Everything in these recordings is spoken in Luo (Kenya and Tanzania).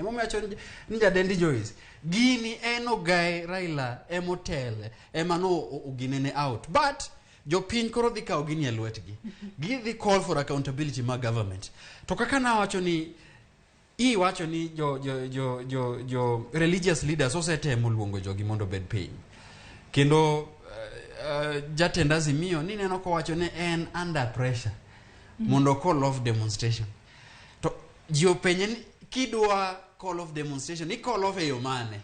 Emomiyo awacho ni Jadendi Joyce, gini en ogae Raila emotele ema no oginene out. But jopiny koro dhi kawo gini e lwetgi. Gidhi call for accountability mar government. To kaka nawacho ni iwacho ni jo religious leaders osetemo luongo jogi mondo obed piny. Kendo jatend Azimio ni neno kowacho ni en under pressure mondo call off demonstration. To ji openje ni kidwa call off demonstration, i call off e yo mane?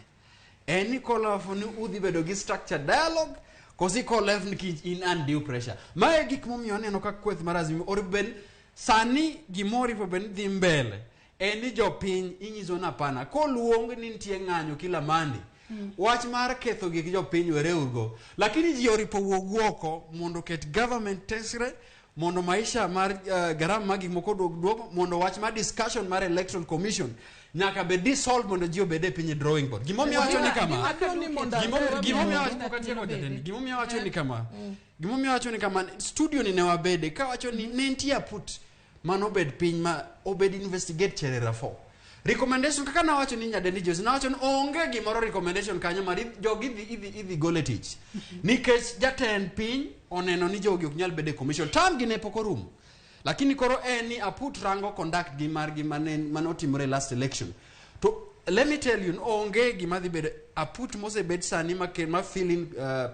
En ni call off ni udhi bedo gi structured dialogue koso i call off nikech in undue pressure. Mae gik momiyo aneno ka kweth mar Azimio oripo bed sani gima oripo bed ni dhi mbele en ni jopiny inyiso ni hapana koluong ni nitie ng'anyo kila mande wach mar ketho gik jopiny wereurgo lakini ji oripo wuog oko mondo oket government tesre mondo maisha mar gharama mag gik moko oduog duogo mondo wach mar discussion mar electoral commission nyaka bed dissolved mondo ji obed e piny e drawing board. Gimomiyo awacho ni kama Adwa ni mondo gimomiyo awacho pok atieko jatendi. Gimomiyo awacho ni kama, gimomiyo awacho ni kama, studio ni ne wabede kawacho ni ne nitie aput mano obed piny ma obed investigate Cherera 4 recommendation. Kaka nawacho ni Nyadendi Jose nawacho ni onge gimoro recommendation kanyo mar jogi idhi gol e tich nikech jatend piny oneno ni jogi ok nyal bedo e commission term gi ne pok orumo, lakini koro en ni aput rango conduct gi margi mane otimore last election. To let me tell you, onge gima dhi bedo aput mosebed sani ma fill in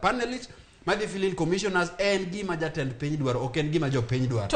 panelists madhi fill in commissioners en gima jatend piny dwaro, ok en gima jopiny dwaro.